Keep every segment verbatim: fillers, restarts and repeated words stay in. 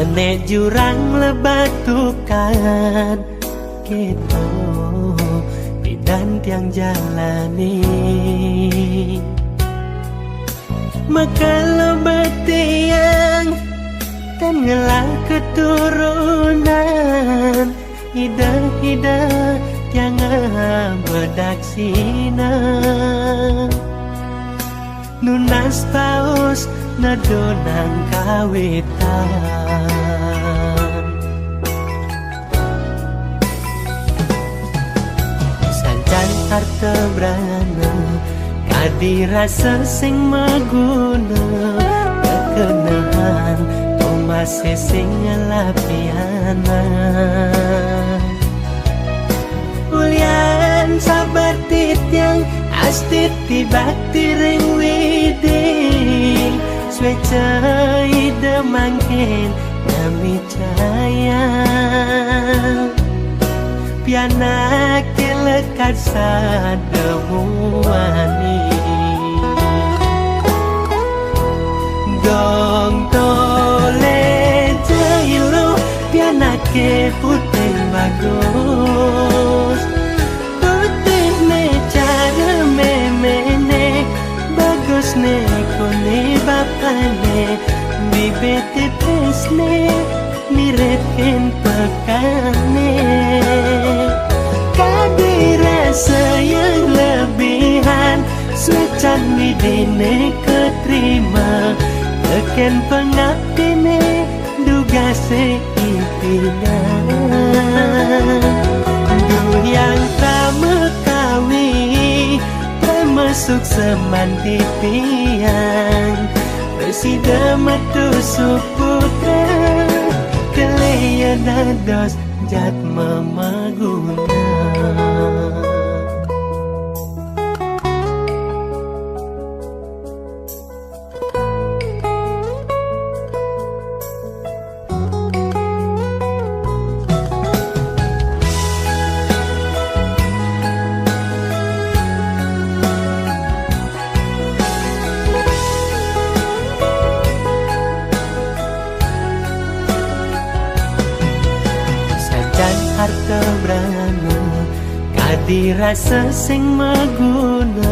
Nek jurang lebat tukad, keto pidan tiang jalani. Maka lebet tiang tan ngelah keturunan. Ida-ida tiang bedaksina. Nunas paus nedunang kawitan. Sancan harta brana kadi rasa sing maguna, kekenahan tumas sing ngelapiana. Ulian sabar titiang astiti bakti ring Widi, sweca Ida mangkin nami cahaya. Pianak ke lekad sada muani. Dong tole jailu, pianak ke putih bagus. Putih ne cara memene, bagus ne kone bapane, bibit tipis ne mirip kin pekane. Kadi rasa yang lebihan, swecan Widi ne keterima, teken pengabdi ne dugas se ipina. Duh yang tama kawi, termasuk seman titiang, sida metu suputra, kelih dados jat mamaguna. Sajan harta brana kadi rasa sing maguna,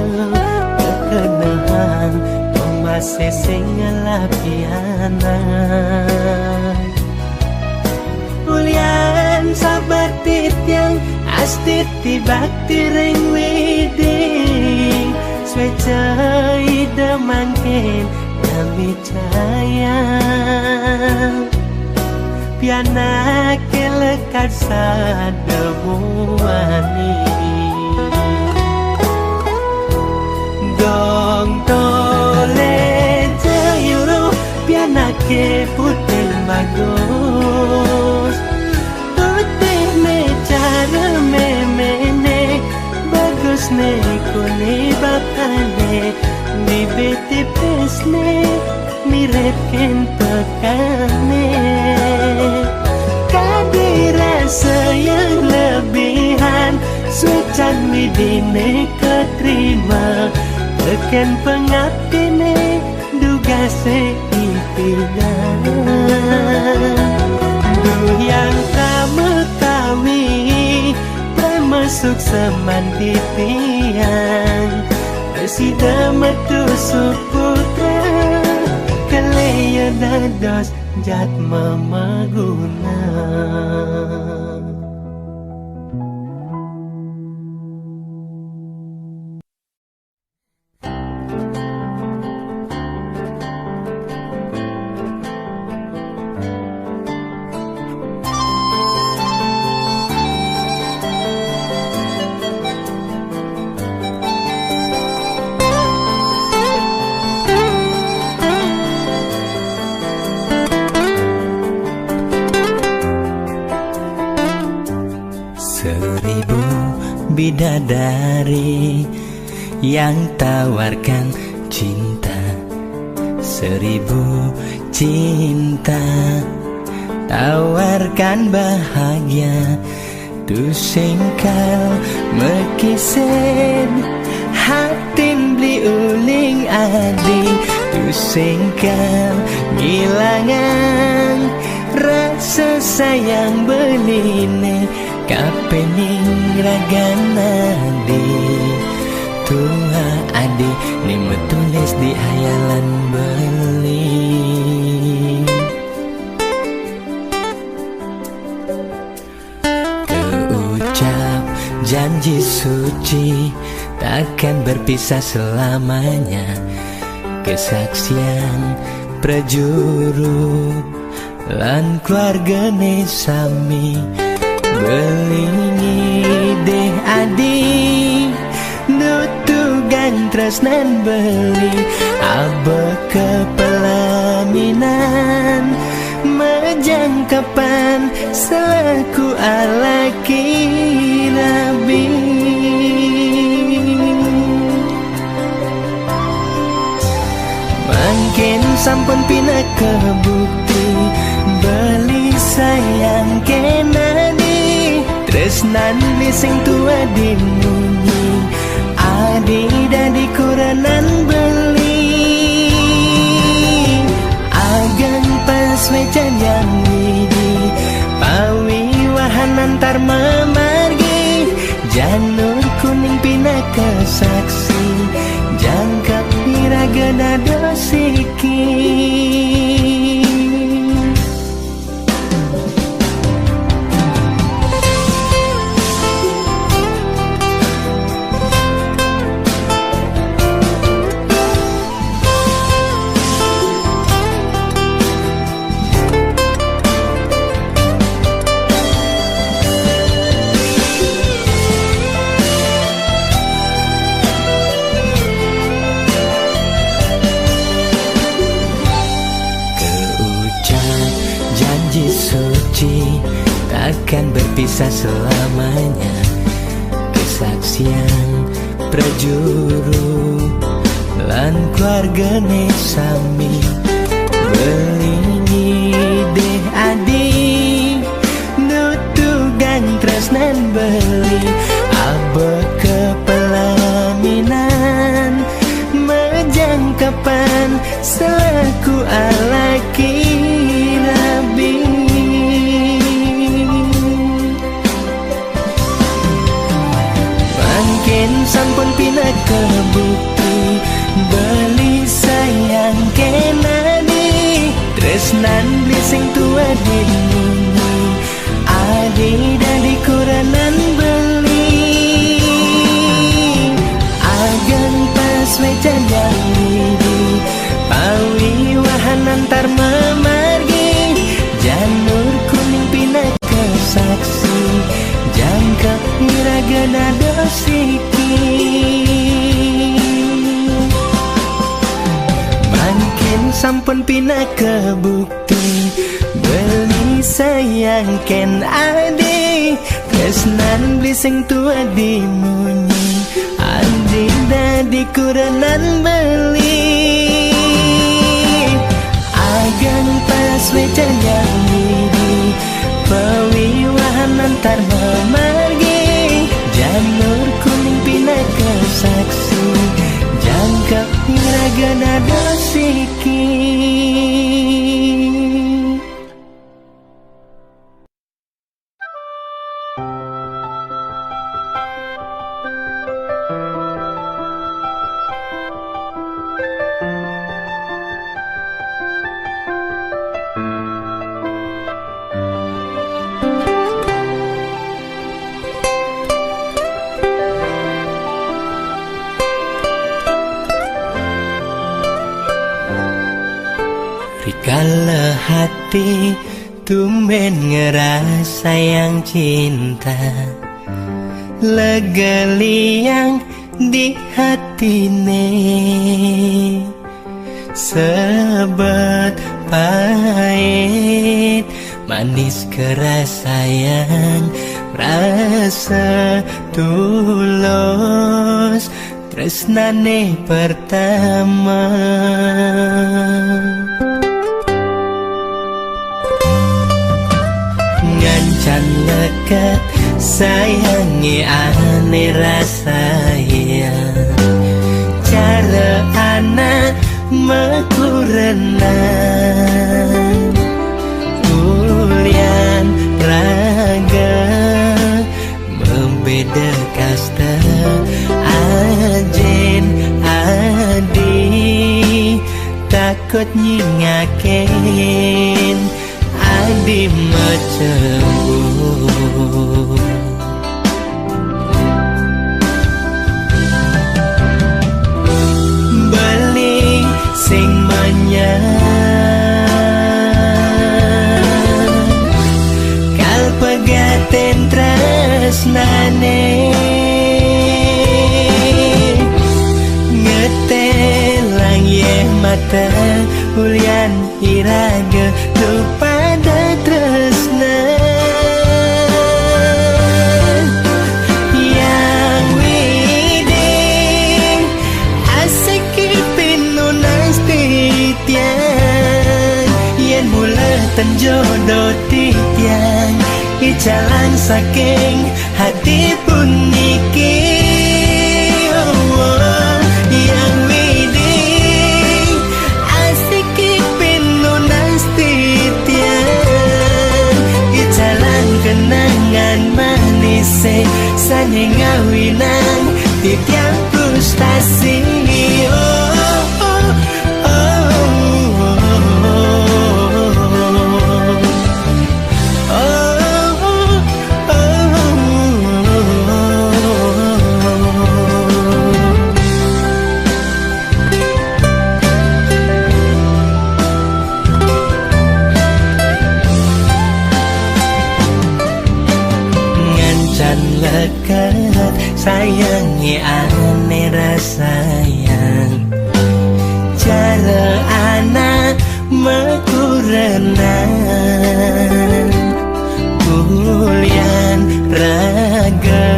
kekenahan tumas sing ngelapiana. Ulian sabar titiang astiti bakti ring Widi, sweca Ida mangkin nami cahaya. Pianak ke lekad sada muani. Dong tole jailu, pianak ke putih bagus. Putih ne cara memene, bagus ne kone bapane, bibit tipis ne mirip kin pekane. Kadi rasa yang lebihan, swecan Widi ne keterima, teken pengabdi ne dugas se ipina. Duh yang tama kawi, termasuk seman titiang, sida metu suputra, kelih dados jat mamaguna. Seribu bidadari yang tawarkan cinta, seribu cinta tawarkan bahagia. Tusing kal mekisin hatin beli uling adi, tusing kal ngilangan Sesayang beliné, kapening ragana di. Tua adi né metulis di hayalan beli. Keucap janji suci, takkan berpisah selamanya. Kesaksian prajuru lan keluargané sami, beli ngidih adi, nutugang tresnan beli, abeh ka pelaminan, majangkepan selaku alaki rabi. Mangkin sampun pinaka bukti, beli sayang kén adi, tresnan beli sing tua dimunyi, adi dadi kurenan beli. Ageng pasuécan Hyang Widhi, pawiwahan antar mamargi, janur kuning pinaka saksi, jangkep iraga dados siki. Keucap janji suci, takkan berpisah selamanya. Kesaksian prajuru lan keluargané sami, beli ngidih adi, nutugang tresnan beli, abeh ka pelaminan, majangkepan selaku alaki rabi. Mangkin sampun pinaka bukti, beli sayang kén adi, tresnan beli sing tua dimunyi, adi dadi kurenan beli. Ageng pasuécan Hyang Widhi, pawiwahan antar mamargi, janur kuning pinaka saksi, jangkep iraga dados siki. Mangkin sampun pinaka bukti, beli sayang kén adi, tresnan beli sing tua dimunyi, adi dadi kurenan beli. Ageng pasuécan Hyang Widhi, pawiwahan antar mamargi, janur kuning pinaka saksi, jangkep iraga dados siki. Rikala hati tumbén ngrasayang cinta, lega liang di hatiné. Sebet pait manis kerasayang, rasa tulus tresnané pertama. Ngancan leket sayangé ané rasaya, cara anak makurenan. Ulian Tresnane ngetelang yeh mata ulian iraga tu pada tresna. Yang Widi asiki pinunas titiang, yen mula ten jodoh titiang, icalang saking hati puniki. Oh, oh, Yang Widi asiki pinunas titiang, icalang kenangan manise sane ngawinang titiang frustasi. Oh, oh, oh, oh, oh. Ngancan lekat sayange ane rasayang, cara anak makurenan, ulian raga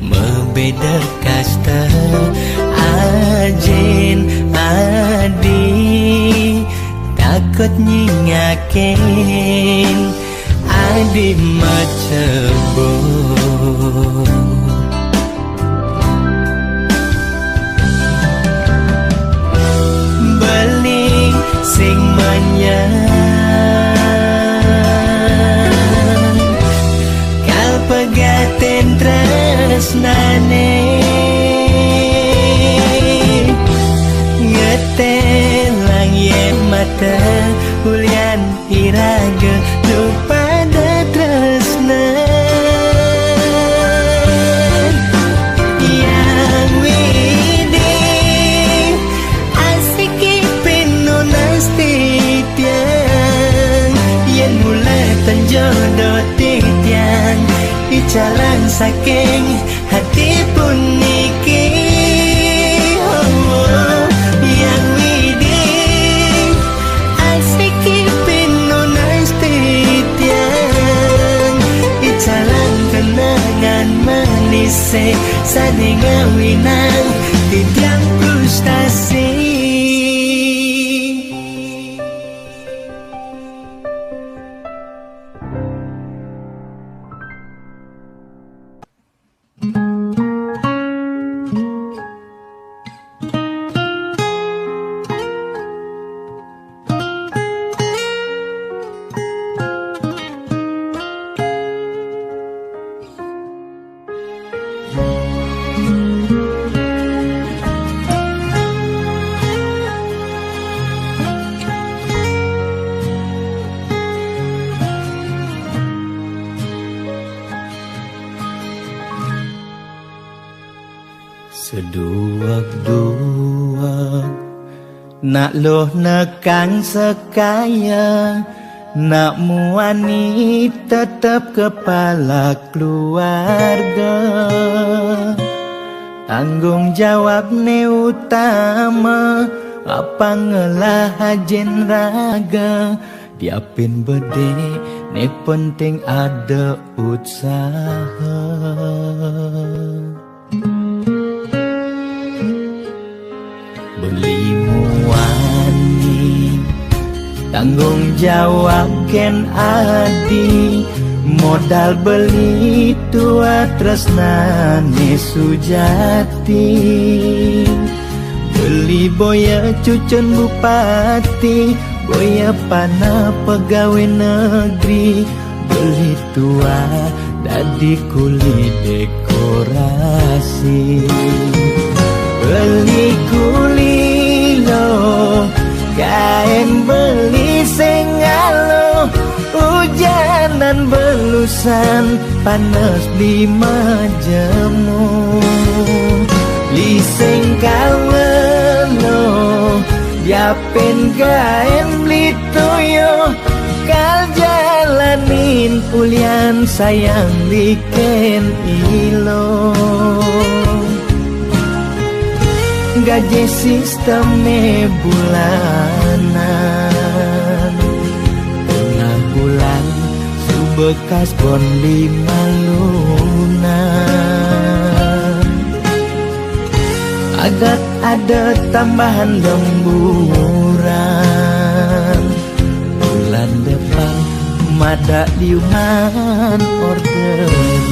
mabeda kasta, ajin adi takut nyingakin adi macebur. Beli sing manyang kal pegaten tresnane, ngetelang ye mata ulian iraga tu pada tresna. Yang Widi asiki pinunas titiang, yen mula ten jodoh titiang, icalang saking hati puniki. Oh, Yang Widi asiki pinunas titiang, icalang kenangan manise sane ngawinang titiang frustasi. Seduweg-duweg nak luh nekang sekaya, nak muani tetep kepala keluarga. Tanggung jawabne utama, apa ngelah ajin raga, diapin bede ne penting ada utsaha. Beli muani tanggung jawab ken adi, modal beli tua tresnane sujati. Beli boya cucun bupati, boya pana pegawe negeri, beli tua dadi kuli dekorasi. Beli kuli lo, kaen beli sing alo, ujanan belusan, panes beli majemu. Beli sing kawelo, diapin kaen beli toyo, kal jalani Ulian sayang liken ilo. Gaji sistemé bulanan. Tengah bulan subekas bon lima lunan. Agat ada tambahan lemburan. Bulan depan mada liunan orderan.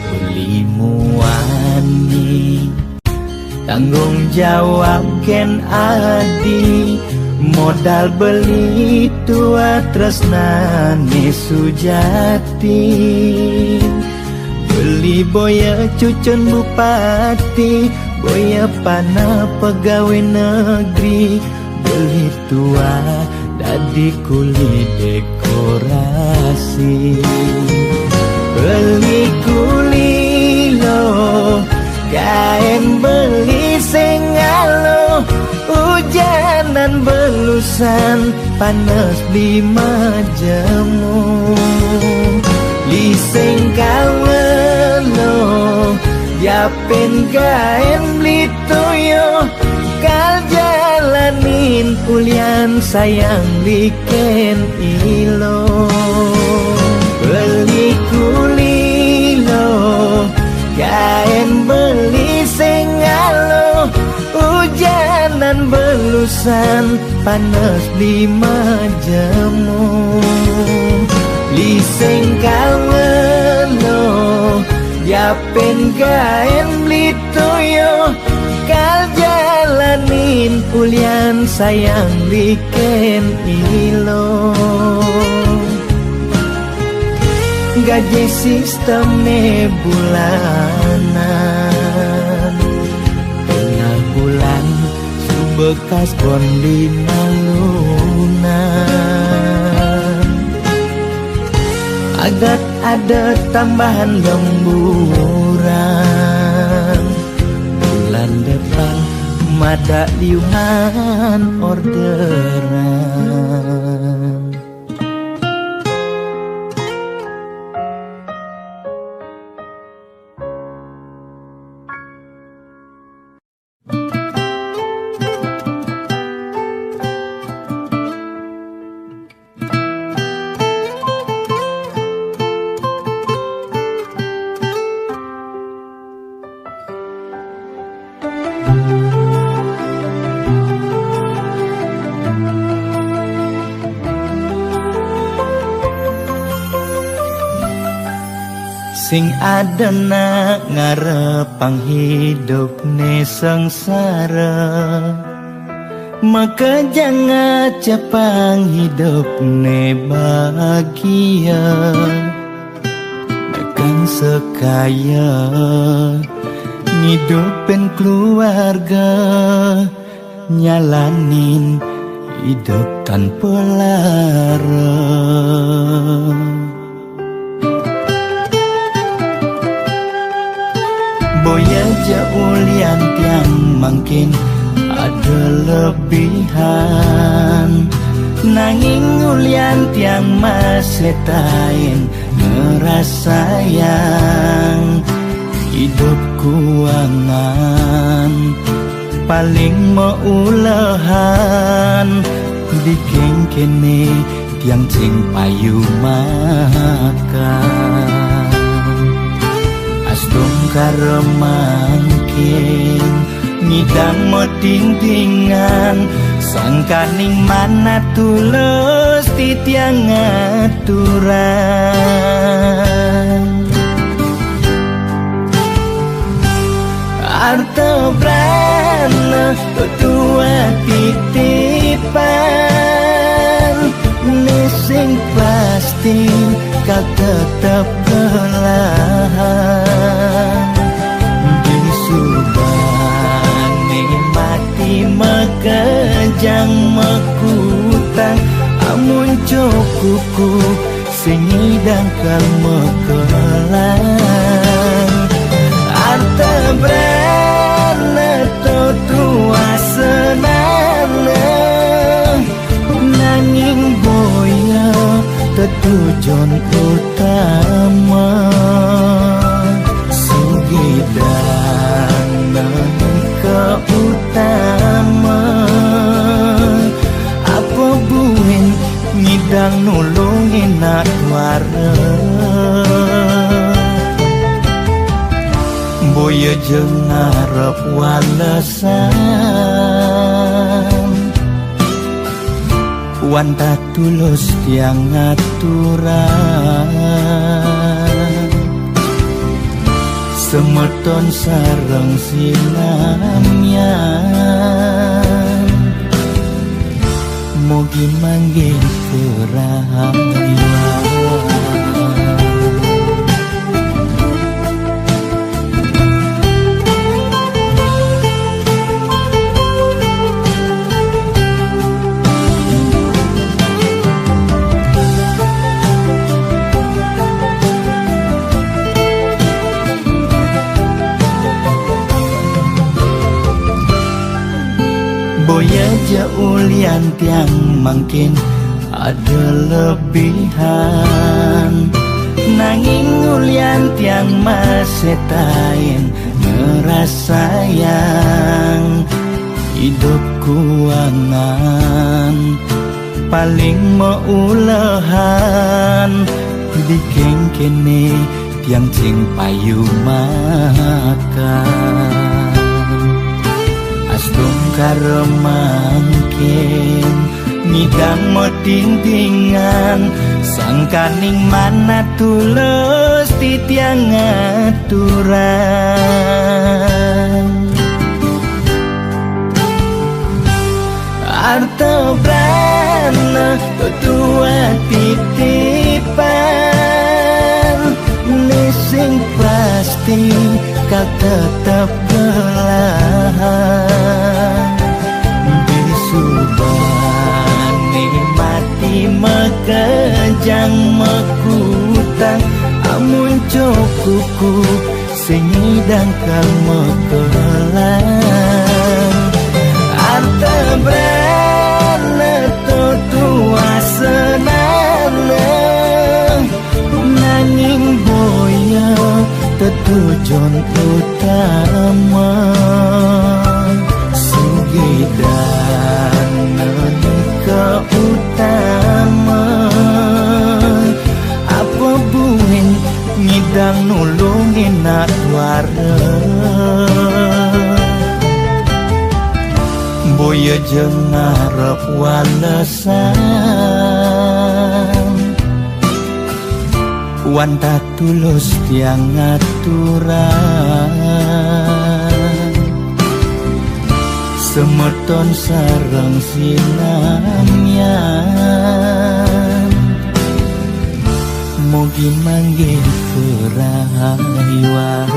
Beli muani tanggung jawab ken adi. Modal beli tua tresnane sujati. Beli boya cucun bupati, boya pana pegawai negeri. Beli tua dadi kuli dekorasi. Beli kuli lo, kain beli sing alo. Ujanan belusan, panas beli majemu. Beli sing kawelo, yapin kain beli toyo. Kal jalanin ulian sayang liken ilo. Beli kuli lo, kain beli sing alo. Ujanan belusan, panas beli majemu. Beli sing kawelo, yapin kain beli toyo. Kal jalanin ulian sayang liken ilo. Gaji sistemé bulanan. Tengah bulan subekas bon lima lunan. Agat ada tambahan lemburan. Bulan depan mada liunan orderan. Sing ada nak ngarepang hidup ne sengsara. Maka jangan capang hidup ne bahagia. Nekan sekaya ngidupin keluarga, nyalanin hidup tanpa lara. Boya ja ulian tiang mangkin ada lebihan, nanging ulian tiang masih tain ngerasayang hidup kuangan paling meulehan. Di kengkene tiang cing payu makan. Astungkara mangkin ngidang metingtingan, sangkaning manah tulus titiang ngaturan. Arta brana tuah titipan, ne sing pasti ka tetep belahan. Ku sing nyidang kal mekelang. Arta brana to tuasenana, nanging boya tetujon utama. Sugidana nika utama. Apa buin ngidang nulung ina tuara. Boya ja ngarep walesan. Wantah tulus tiang ngaturang. Semeton sareng sinamian. Mugi manggih kerahayuan. Boya ja ulian tiang mangkin ada lebihan, nanging ulian tiang masih tain ngerasayang idup kuangan. Paling meulehan dikengkene tiang cing payu makan. Astungkara mangkin ngidang matingtingan, sangkaning manah tulus titiang ngaturang. Arta brana tuah titipan, ni sing pasti kal tetep gelah. Bisubane mati makejang makutang, amun cukup ku sing nyidang kal mekelang. Arta brana to tuasenana, nanging boya tetujon utama. Sugidana nika utama. Apa buin ngidang nulung ina tuara. Boya ja ngarep walesan. Wantah tulus tiang ngaturang. Semeton sareng sinamian, mugi manggih kerahayuan.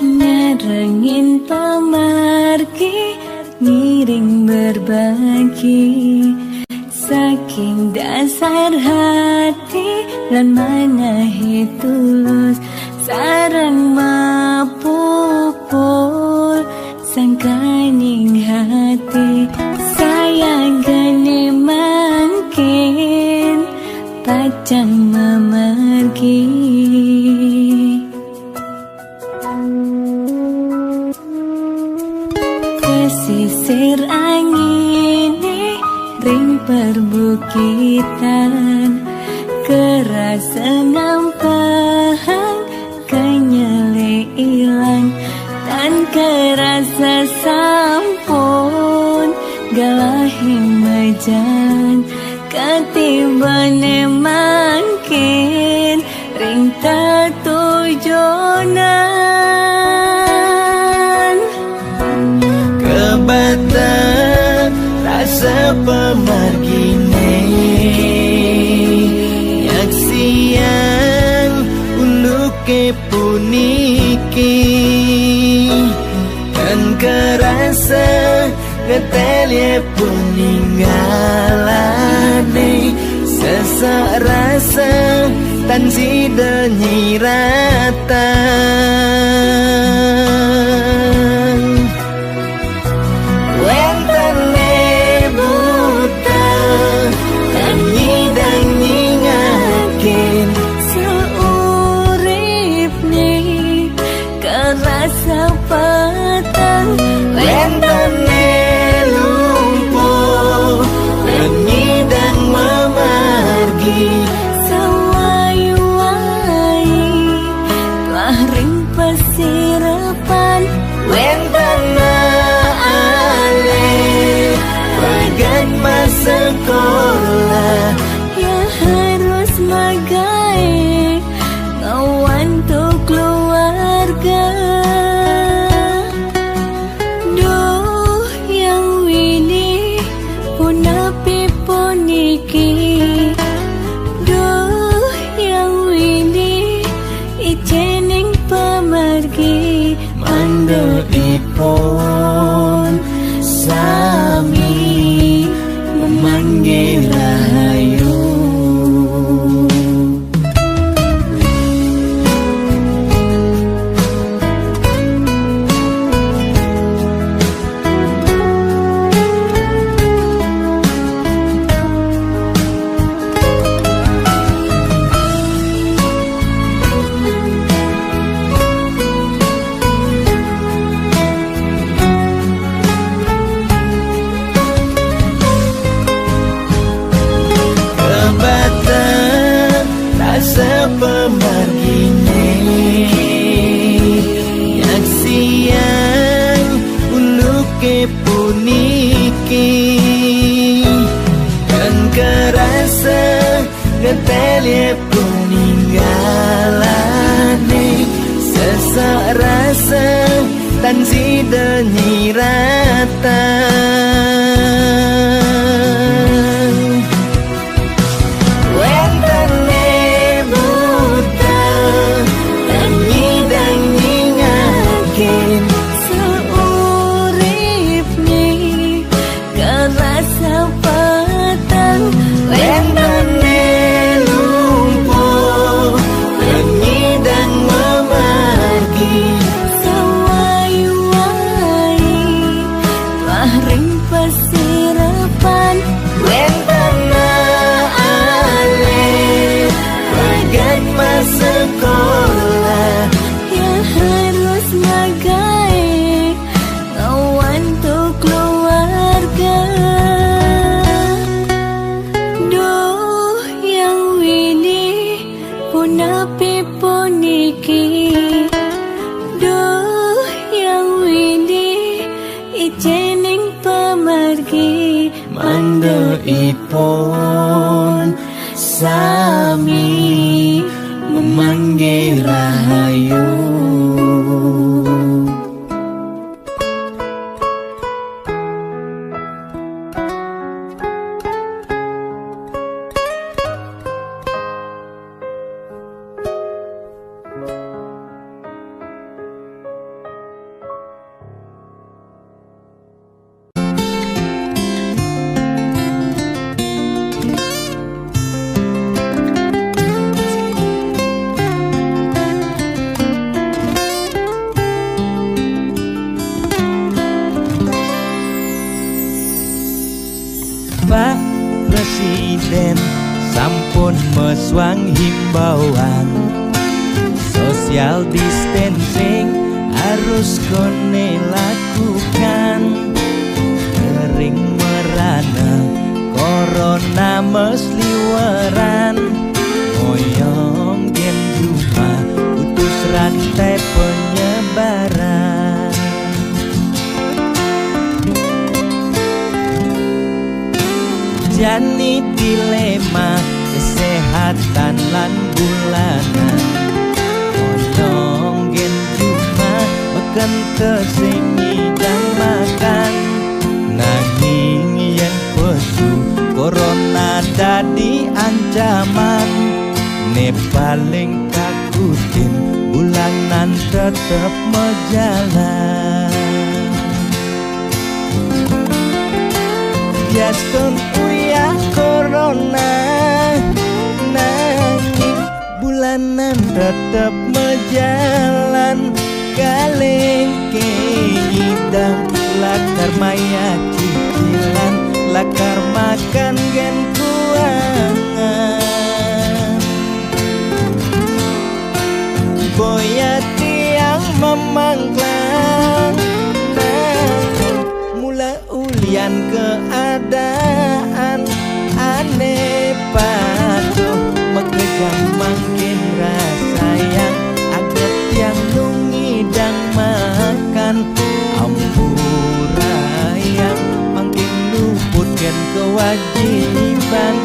Nyarengin pamargi, ngiring berbagi, saking dasar hati lan manahe tulus, sareng mapupul sangkaning hati. Sayangane mangkin pacang mamargi. Pesisir angine ring perbukitan, kerasa nampak Tan kerasa sampun galahi majan, katibane mangkin ring tetujonan. Kebata rasa pamargine, nyaksiang unduke puniki, tan kerasa ngetelye puninggalane, sesak rasa tan sida nyiratan. Wentene buta, tan nyidang nyingakin, sauripne kerasa peteng. Wentene lumpuh, tan nyidang mamargi, sawai-wai tuah ring pasirapan. Wentene ale pegat masekolah, ya harus magae ngawantu keluarga. Duh, Hyang Widhi, punapi puniki? Duh, Hyang Widhi, icening pamargi, mangda ipun sami mamangge rahayu. Kebata rasa pamargine, nyaksiang unduke puniki, tan kerasa ngetelye puninggalane, sesak rasa tan sida nyiratan. Wentene buta, tan nyidang nyingakin, sauripne kerasa peteng. Wentene lumpuh, tan nyidang mamargi, sawai-wai tuah ring pasirapan. Wentene ale pegat masekolah, ya harus magae ngawantu keluarga. Duh, Hyang Widhi, punapi puniki? Duh, Hyang Widhi, icening pamargi, mangda ipun sami mamangge rahayu. Pak Presiden sampun mesuang himbauan, social distancing harus kone lakukan. Ring merana corona mesliweran, moyong gen jumah putus rantai penyebaran. Jani dilema kesehatan lan bulanan. Ono gen cuma beken sing ngidang makan. Nanging yen pesu corona dadi ancaman, ne paling takutin bulanan tetep mejalan. Biastun uyah corona, nanging bulanan tetep mejalan. Kalengke ngidang, lakar maya cicilan, lakar makan gen kuangan. Boya tiang memangklang, nanging mula ulian keadaan, ane patuh makejang mangkin rasayang, aget tiang nu ngidang makan. Ampurayang mangkin luput gen kewajiban.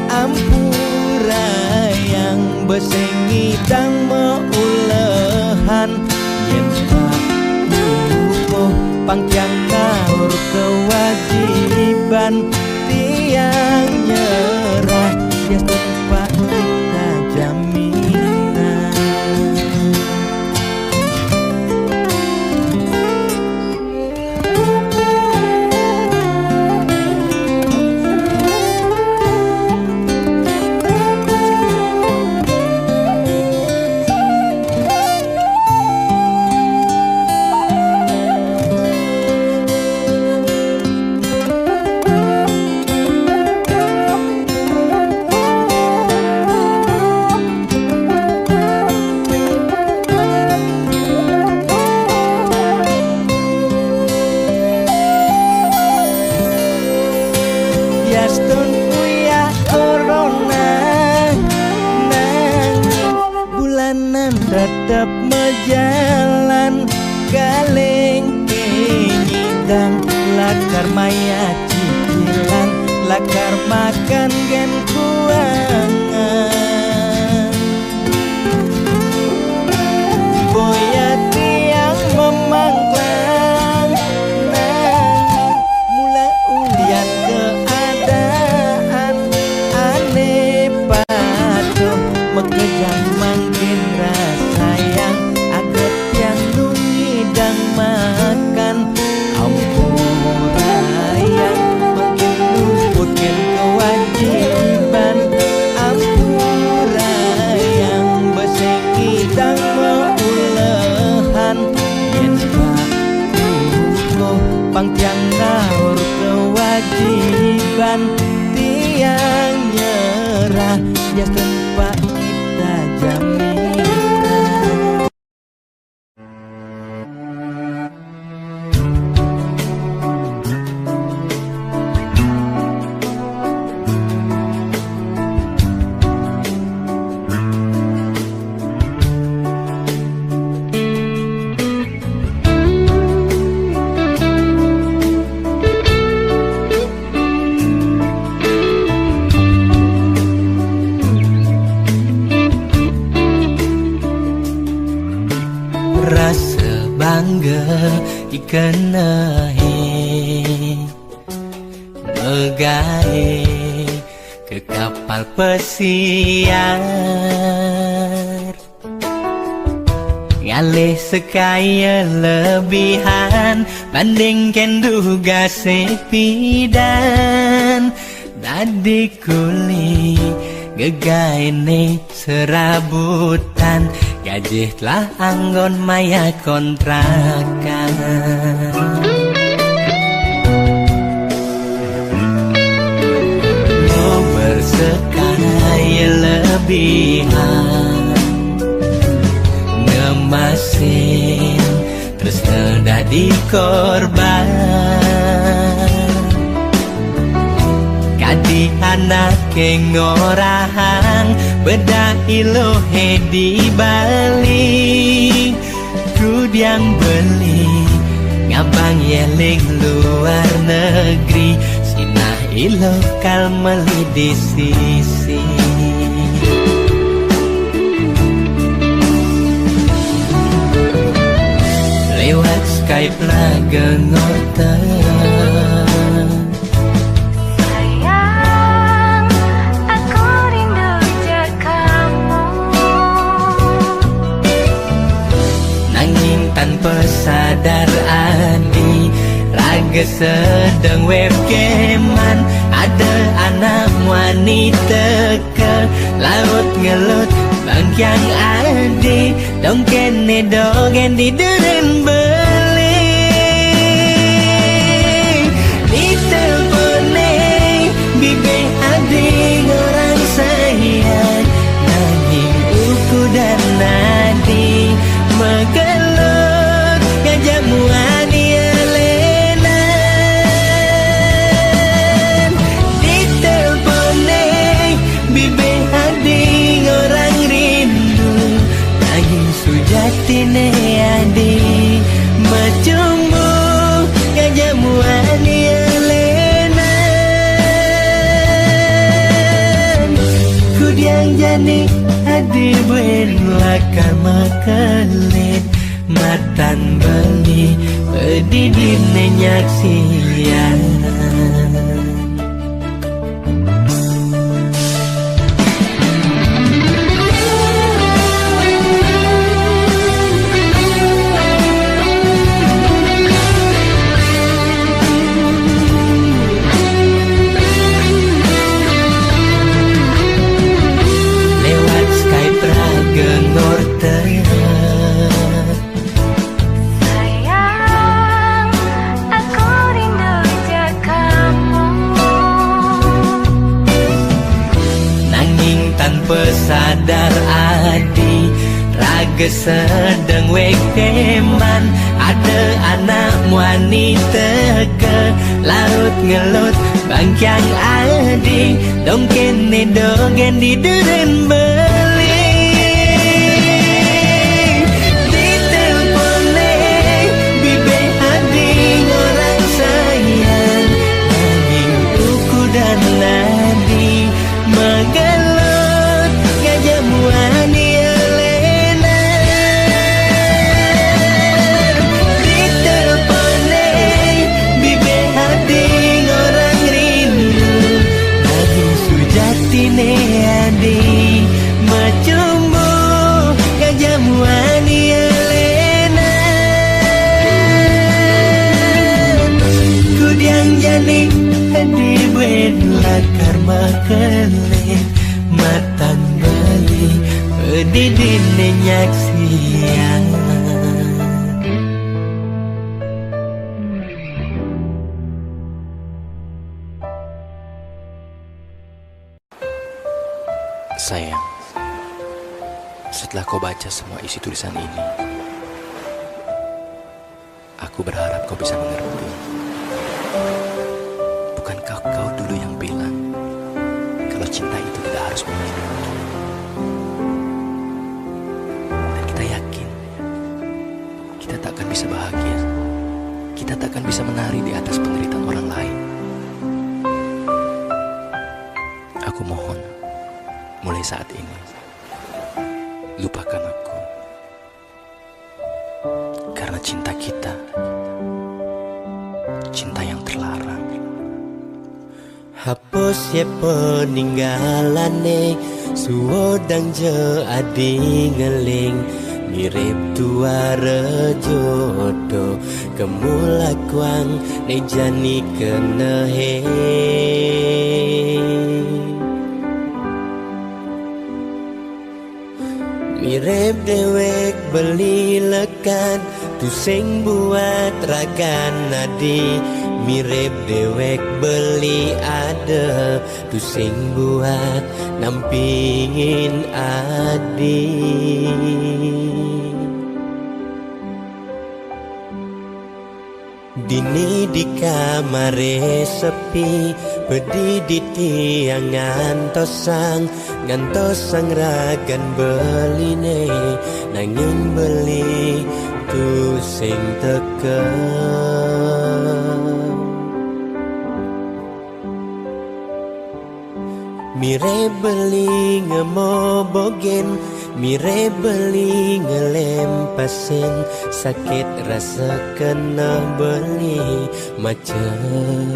Ampurayang bes sing ngidang meulehan. Yen tak lupuh pang tiang ngaur kewajiban, tiang nyerah, biastun pang kita jaminan. Biastun uyah corona, nanging bulanan tetep mejalan. Kalengke ngidang, lakar maya cicilan, lakar makan gen kuangan. Boya tiang memangklang, nanging mula ulian keadaan, ane patuh makejang mangkin rasayang, aget tiang nu ngidang makan. Ampurayang mangkin luput gen kewajiban. Ampurayang bes sing ngidang meulehan. Yen tak lupuh pang tiang ngaur kewajiban, tiang nyerah, biastun pang kita jaminan. Rasa bangga dikenehi megai ke kapal pesiar. Ngalih sekaya lebihan banding ken duga sepidan. Dadi kuli gegaene serabutan, gajih telah anggon maya kontrakan. Nyober sekaya lebihan, ngemasin terus terdadi korban. Kadi anak ke ngorahang, bedah iloh di Bali. Kudiang beli ngabang yeling luar negeri, sinah Ilokal meli di sisi. Lewat Skype lah gengorta. Sayang, aku rindu je kamu. Nanging tanpa sadar adi, raga sedang webcaman. Ada anak wanita ke laut ngelut bangkiang adi. Dong kene dogen di deren beli. Ditelepone bibe adi orang sayang, nanging uku dan nadi magelut ngajak muani alenan. Ditelepone bibe adi orang rindu, nanging sujatine adi macumbu ngajak muani alenan. Kudiang jani adi buen lakar makelit, matan beli pedidine nyaksian. Lewat Skype raga ngorta. Sayang, aku rindu je kamu. Nanging tanpa sadar adi, raga sedang wek teman. Ada anak wanita ke laut ngelut bangkiang adi. Dong kene dogen di deren beli. Ditelepone bibe adi orang sayang, nanging uku dan nadi magelut ngajak muani alenan. Ditelepone bibe adi orang rindu, nanging sujatine adi macumbu ngajak muani alenan. Kudiang jani adi buen lakar makelit, matan beli pedidine nyaksian. Sayang, setelah kau baca semua isi tulisan ini, aku berharap kau bisa mengerti. Bukankah kau dulu yang bilang kalau cinta itu tidak harus memiliki? Dan kita yakin kita tak akan bisa bahagia. Kita tak akan bisa menari di atas penderitaan orang lain. Aku mohon, mulai saat ini, lupakan aku. Karena cinta kita, cinta yang terlarang. Hapus ye peninggalane, suodang je adi ngeling, mirip tuara jodoh, kemulakuang ne jani kenehe. Mirip dewek beli lekat, tusing buat ragan adi. Mirip dewek beli ada, tusing buat nampingin adi. Dini di kamare sepi, pedidi tiang ngantosang, ngantosang ragan beline, nanging beli tusing teka. Mire beli ngemobogen, mire beli ngelem pasen, sakit rasa kena beli macam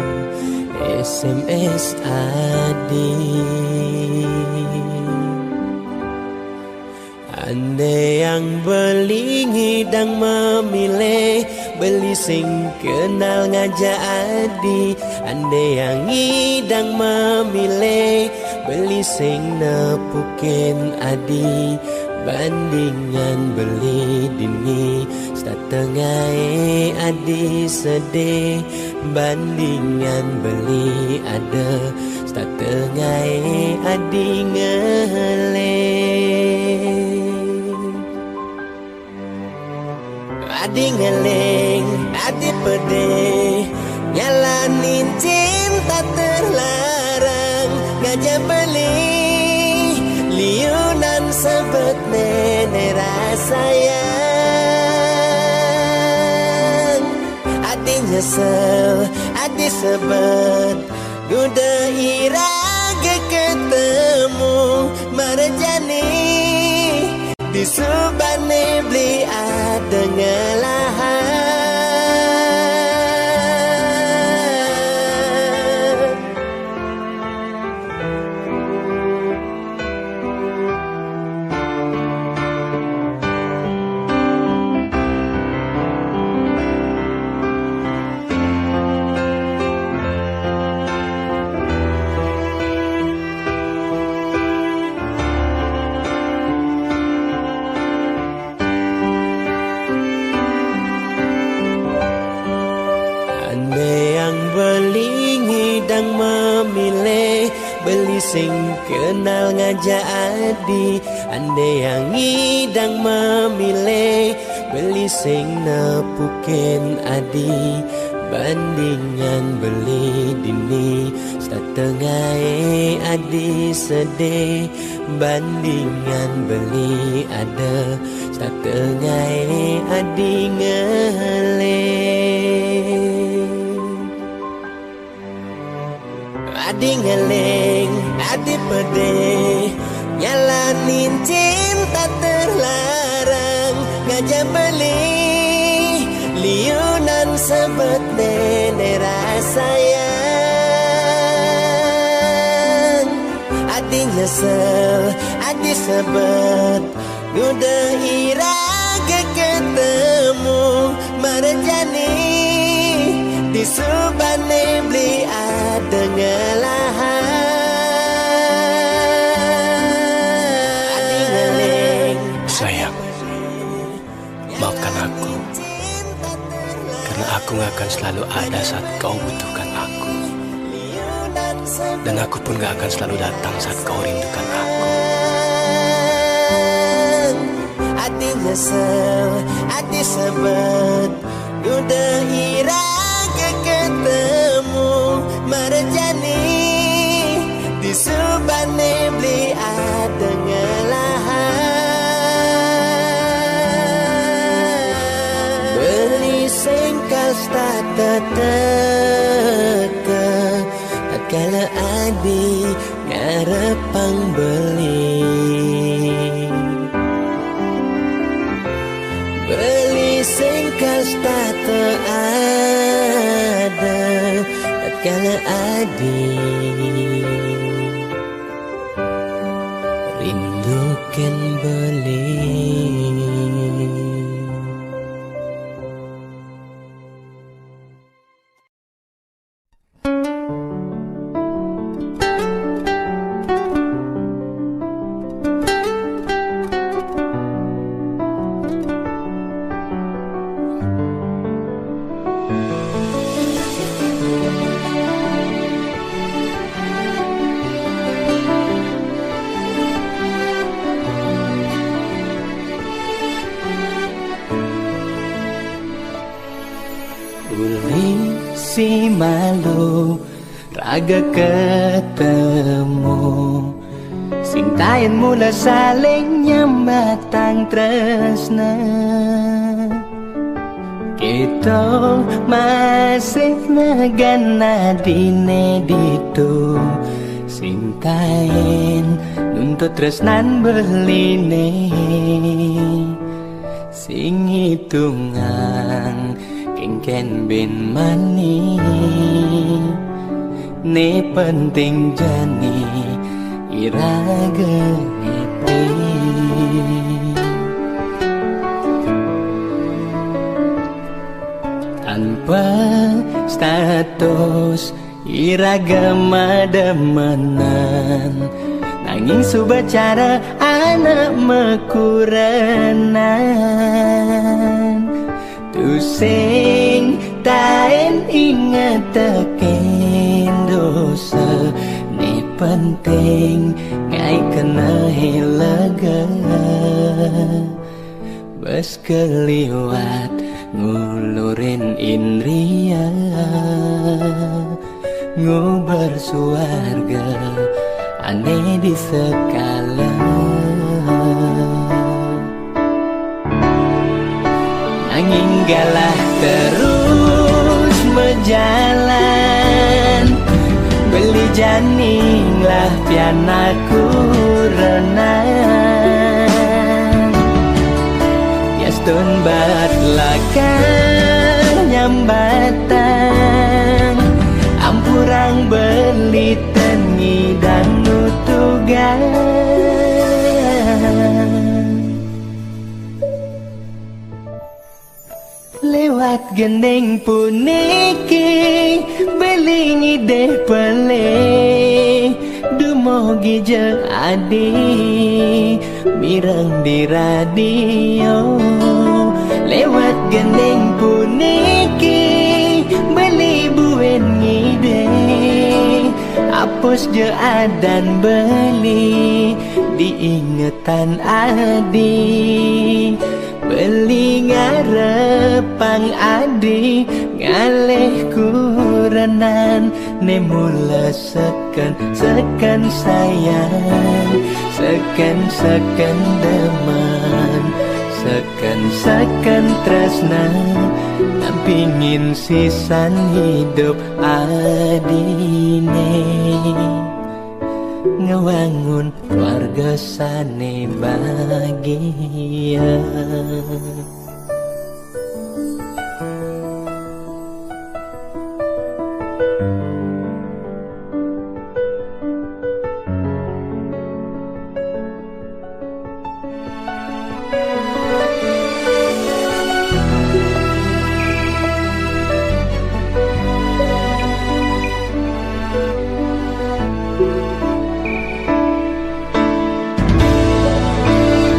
S M S adi. Ande yang beli ngidang memilih, beli sing kenal ngajak adi. Ande yang ngidang memilih, beli sing nepukin adi. Bandingan beli dini, setengai adi sedih. Bandingan beli ada, setengai adi ngeleng. Adi ngeleng, adi pedih, nyalanin cinta terlarang. Ngajak beli, liunan sebet nenek rasa yang. Adi nyesel, adi sebet, duda ira ge ketemu marjani. Di subane beli ada ngelahan. Ande yang beli ngidang memilih, beli sing kenal ngajak adi. Ande yang ngidang memilih, beli sing nepukin adi. Bandingan beli dini, setengai adi sedih. Bandingan beli ada, setengai adi ngeleng. Adi ngeleng, adi pedih, nyalanin cinta terlarang. Ngajak beli, liunan sebet nenek rasa yang. Adi nyesel, adi sebet, duda ira ge ketemu marjani. Di subane beli ada ngelahan. Adi ngeleng. Sayang, maafkan aku, karena aku nggak akan selalu ada saat kau butuhkan aku. Dan aku pun gak akan selalu datang saat kau rindukan aku. Adi nyesel, adi sebet, duda ira ge ketemu marjani. Di subane beli ada ngelahan. Beli sengkal start teka, tatkala adi ngarepang beli. Beli sengkal start ada, tatkala adi rindukan beli. Ulih si malu raga ketemu, sing taen mula saling nyambatang tresna. Kita masih ngagana dine ditu, Sing taén nuntut tresnan beliné, sing hitungang kénkén bén mani. Né penting jani iraga happy. Tanpa status iraga mademenan, nanging suba cara anak makurenan. Tusing taén inget tekén dosa, né penting ngaé kena lega. Bes keliwat ngulurin indria, nguber suarga ané di sekala. Nanging galah terus majalan, beli jani nglah pianak kurenan. Yastun bat lakar nyambatang, ampurang beli ten ngidang nutugang. Liwat gending puniki, beli ngidih pelih, dumugi ja adi mireng di radio. Liwat gending puniki, beli buin ngidih, apus ja adan beli, diingetan adi. Beli ngarepang adi, ngalih kurenan, né mula seken-seken sayang, seken-seken demen, seken-seken tresna, nampingin sisan hidup adiné. Ngewangun keluarga sané bahagia.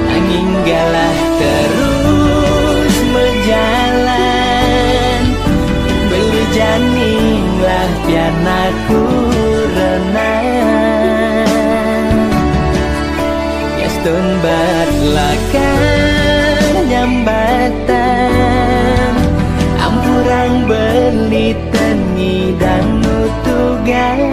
Nanging galah terus majalan, beli jani nglah pianak kurenan. Yastun bat lakar nyambatang, ampurang beli ten ngidang nutugang.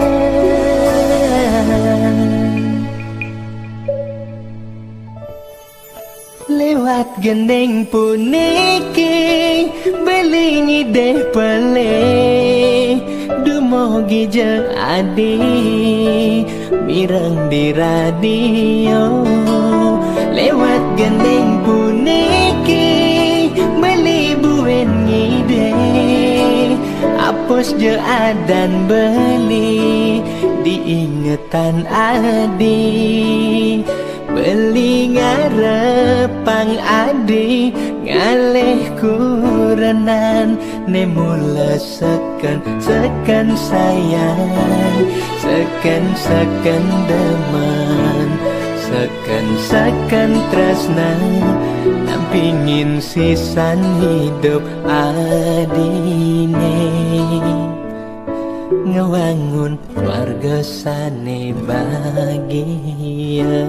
Liwat gending puniki, beli ngidih pelih, dumugi ja adi mireng di radio. Liwat gending puniki, beli buin ngidih, apus ja adan beli, diingetan adi. Beli ngarepang adi, ngalih kurenan, né mula seken-seken sayang, seken-seken demen, seken-seken tresna, nampingin sisan hidup adiné. Ngewangun keluarga sané bahagia.